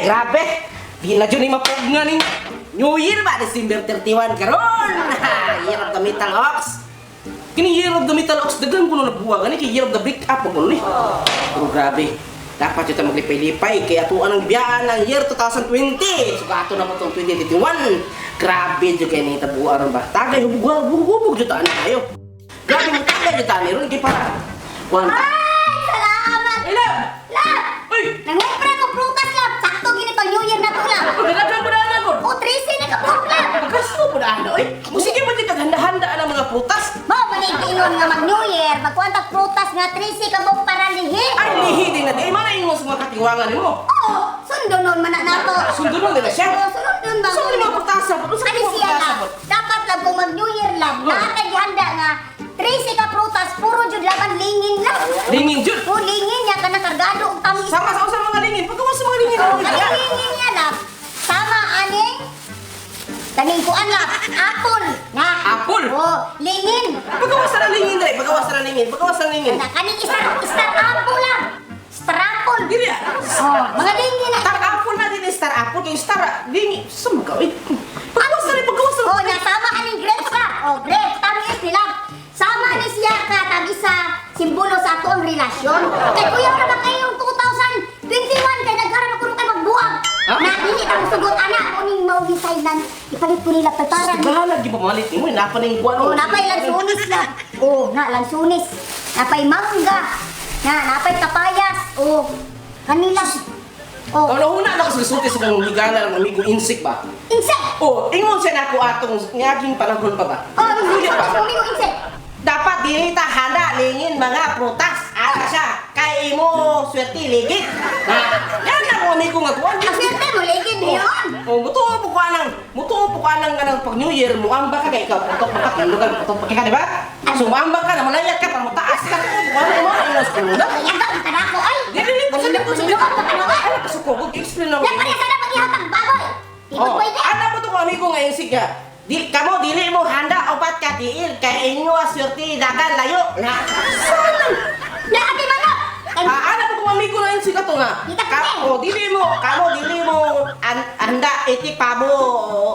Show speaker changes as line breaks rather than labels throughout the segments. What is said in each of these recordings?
Grabe. Di na dyan ni mapugna ning New Year ba? December 31 karon. Year of the Metal Ox. Kini Year of the Metal Ox, daghan ko na nabuwa. Gani kay Year of the Break Up ko ni. Pero grabe. Dapat yun maglipay-lipay kaya tuan ang biyaan ng year 2020. So ato na mo itong 2021. Grabe dyan kay ni tabuan ba? Tagay hubog hubog hubog dyan taan kayo. Grabe mo tagay dyan taan ron kay para. One.
Ay, salamat!
Ay, love!
Love!
Uy!
Nangumpra ko prutas, love! Sakto ginito, New Year na to, love!
Pagdadagan ko na ako.
O, 13 na ka buhok, love!
Pagkasto po na ano, eh. Musige mo dito, handa-handa ang mga prutas.
Mao man ingon nga mag New Year, magkuan tag prutas nga 13 ka buhok para lihi.
Ay, lihi din na. Di, mana ingon sa mga katiwangan nimo.
Oo, sundo nun man na nato.
Sundo nun nila siya.
Oo, sunod nun ba?
Sa mga prutasa po? Sa
Ano
mga
siya
prutasa
love?
po?
Dapat lang kung mag New Year love,
Oh.
naa kay gihanda nga 13 ka prutas, puro jud laban lingin lang.
Lingin jud.
O, lingin niya kana kargado og tamis.
Sama sa sa mga lingin. Pagkawas sa mga lingin.
Oh,
Ano
kaning
siya?
lingin niya love. Sama aning kaning kuan love, apple nga.
Apple?
Oh, lingin.
Pagkawas sa lingin dre. Pagkawas sa lingin. Pagkawas sa lingin.
Na kaning isa star apple love. Star apple.
Dili ah.
Oh, mga lingin na.
Star apple na din star apple kay star lingin. Sa mga eh. Pagkawas sa pagkawas sa.
Oh, nya sama aning grapes ka. Oh, grapes tamis ni love. Sama ni siya ka tagi sa simbolo sa ato ang relasyon. Kay kuya ra ba kayong 2021 kay nagkaroon ako kay magbuwag.
Ha?
Na dili ta sugot ana uning mao ni Thailand. Ipalit ko nila para.
Bahala gi pamalit nimo napa ning kuan.
Oh, napay lansunis na. Oh, na lansunis. Napay mangga. Na napay kapayas. Oh, kanila. Oh,
Oh, na na kasi sulti sa kong higala ng amigo insik ba?
insect.
Oh, ingon siya nako atong ngaging panahon pa ba?
Oh,
Hindi
insect.
pa.
Amigo insect.
Dapat dili ta handa lingin mga prutas. Ara siya kay imo swerte ligit. Na yan na ko amigo nga kuan.
Ang swerte mo ligid niyon.
Oh, mutuo po ko anang, mutuo po ko anang kanang pag New Year muamba ka kay ikaw putok pa ka lugar putok pa ka di ba? So muamba ka na malayat ka para mutaas ka. Kuan mo mo sa kuno.
Yan ba ang kanako ay?
Dili dili ko sa dili ko sa
Maninoo pa ka
Ay, kasuko ko explain lang.
Yan pa sa dapat ihatag baboy. Di ba
Oh,
pwede?
ana mo to ko amigo ngayon siga. Di kamo dili mo handa upat ka tiil kay inyo ang swerte dagan layo. Na.
Na ati manok. Kay
Ah, ana mo kung amigo na yun siga to nga.
Kita ko
Kamo dili mo, kamo dili mo handa itik pabo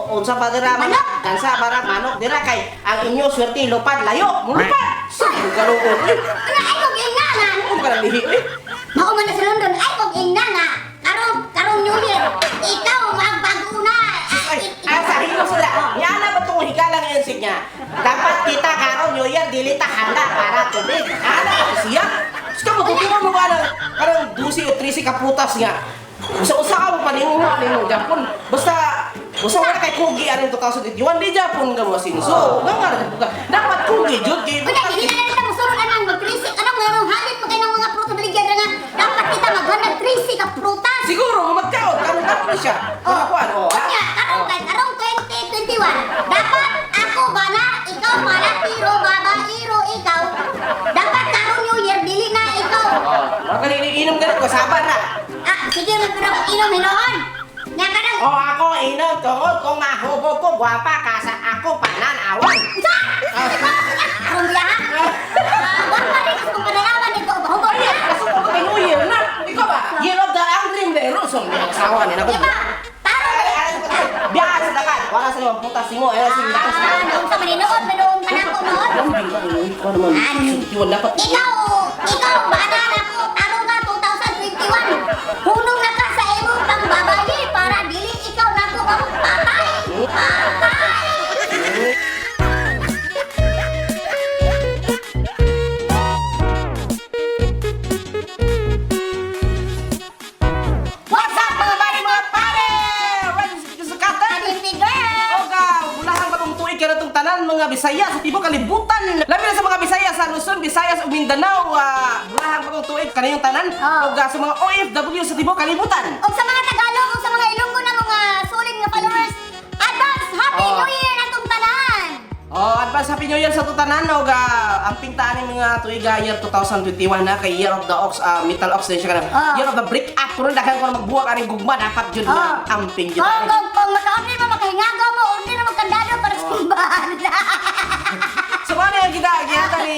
unsa pa dira
Manok.
Gansa para manok dira kay ang inyo swerte lupad layo. Mulupad. Sa galuot. Eh,
Ano ay kog ingangan.
Ano ka lihi eh?
Mao man na sa London ay kog ingna nga. Karong karong New Year, ikaw magbago na.
Ay, ah, sa hilo sila. Yana ba itong higala ngayon siya? Dapat kita karon New Year, dili ta handa para tubig. Ana ba siya? Sika mo, tutuwa mo ba ng karang 12 o 13 kaputas nga. Usa-usa ka mo paninguha nimo Japon. Basta basta wala kay Kugi aning 2021 di Japon ka mo sinso. Nga nga ra ka. Dapat Kugi jud kay
Unya, dili na lang musulod anang mag-trisik anang mga halit mo kay ng mga prutas baligyan ra nga. Dapat kita maghanag 13 ka prutas.
Siguro magkaon karon karon siya.
Oh.
Kuan oh.
Unya, karong kay karong 2021. Dapat ako bana, ikaw bana, pero babaero ikaw. Dapat karong New Year dili na ikaw.
Oh, maka inom ganit ko sabar na.
Ah, sige lang pero inom hinuon. Nya karang
Oh, ako inom tungod kung mahubog ko gwapa ka sa ako pananawan.
Sa! Karong biyaha. Ah, gwapa rin kung pananawan dito bahubog na.
Kaso ko kay New Year na. Ikaw ba? Year of the Angry Lero. So, may asawa ni nako.
Di ba? Tarong
Biya sa dakan. Wala sa imong putas nimo. Ay si lakas
Ah, noon sa maninood, manoon ka na ako noon.
Ikaw naman. Iwan dapat.
Ikaw, ikaw, bata na ako, tarong ka 2021. Hunong na ka sa imong pangbabayi para dili ikaw na ako ang patay. Patay!
What's up mga bari mga pare? Ready sa sukatan?
Happy girl!
Oga, bulahan pa tong tuig kaya tong tanan mga Bisaya sa tibuok kalibutan. Labi na sa mga Bisaya sa Luzon, Visayas ug Mindanao, bulahan pa tong tuig kaniyong tanan.
Oh.
Oga sa mga OFW sa tibuok kalibutan.
Og sa mga Tagalog, og sa mga Ilonggo na mga solid nga followers, advance Happy
Oh.
New Year atong tanan!
Oh, advance Happy New Year sa tutanan og ang pintaan ni mga tuig year 2021 na kay Year of the Ox, Metal Ox din siya kanang
Oh.
Year of the Break Up kuno daghan ko na magbuwag aning gugma dapat jud
Oh.
na amping jud.
Kung maka-order mo, makahingagaw mo, order na magkandado para sa simbahan.
So ano yung kita gihata ni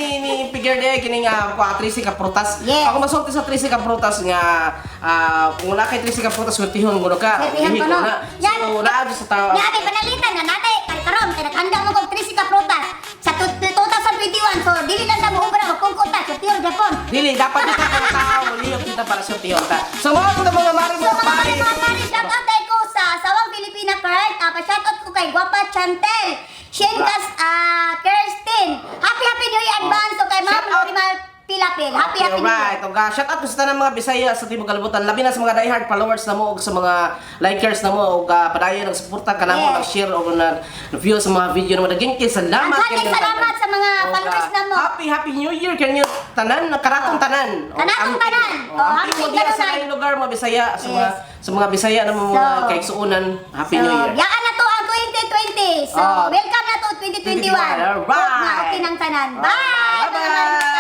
Figure di kining kuha 13 ka prutas.
Yes.
Ako masulti sa 13 ka prutas nga kung wala kay 13 ka prutas, swertihon kuno ka.
Swertihon
Ihi
kuno.
na.
Yan.
So naa gyud sa tao.
Nga kay panalitan na natay kay karon kay naghanda mo kog 13 ka prutas sa 2021. So dili lang ta mo ubra og kung ta swertihon Japon.
Dili dapat kita ka tao, liyok kita para swertihon ta. So mga ito mga mare
So
mga
mga
pare.
mga pare, shout out tayo ko sa Sawang Filipina Card. Pa shout out ko kay Guapa Chantel, Shenkas Kirsten. Happy Happy New Year advance so kay Ma'am
Shout out.
Lorimal Pilapil. Happy Happy New Year.
Alright, okay. Shout out ko sa tanang mga Bisaya sa tibuok kalibutan. Labi na sa mga diehard followers na mo ug sa mga likers na mo ug padayon nagsuporta ka namo, nag-share ug nag-view sa mga video namo. Daghang kay salamat
Daghang
kay
salamat sa mga
Ug,
followers namo.
Happy Happy New Year kanyo tanan, karatong tanan. Ug
Kanatong tanan.
Oh,
Oh,
amping
happy
mo diya sa
kanunay.
laing lugar mga Bisaya sa mga Bisaya na mga kaigsuonan. Happy
So,
New Year.
yaan na to ang 2020. So,
Ah.
welcome na to 2021.
2021. Alright.
Hope nga okay ng tanan. Bye!
Bye-bye.